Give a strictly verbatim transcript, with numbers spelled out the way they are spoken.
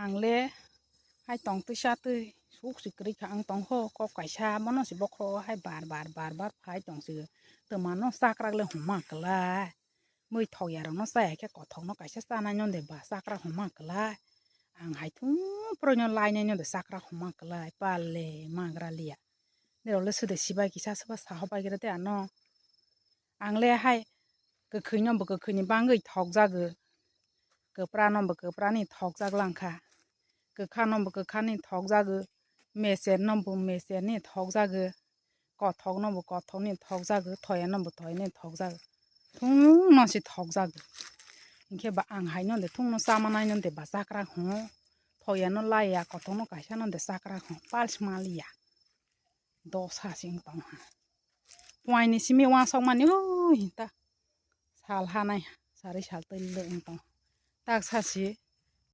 Ang le hai tong twi cha twi suk si kwrwi kha ang tong ho kok kaisa bono si bokhro hai bar bar bar bar phai tong si twma no chakrak le huma kwlai mui thok ya rok no chaya khe kothok no kaisa chanai no de ba chakrak huma kwlai ang hai thung phroi no lai nai no de chakrak huma kwlai pal le magra liya nirok le swde sibai kisa soba saho bai gra de ano. Ang le hai kwkhwino bo kwkhwini bangwi thokjago, kwprano bo kwprani thokjak langkha, kwkhano bo kwkhani thokjago, mecherno bo mecherni thokjago, kothokno bo kothokni thokjago, thoyano bo thoyani thokjago, thungno se thokjago. Hinkhe ba ang haino de thungno chamanai no de ba chakra hwngo, thoyano laiya, kothokno kaisano de chakra hwngo, pals maliya. Dosa se wng tong ha. Puaini simi uansukmani ui ta sal hanai sari sal twi le wng tong. Tak sasi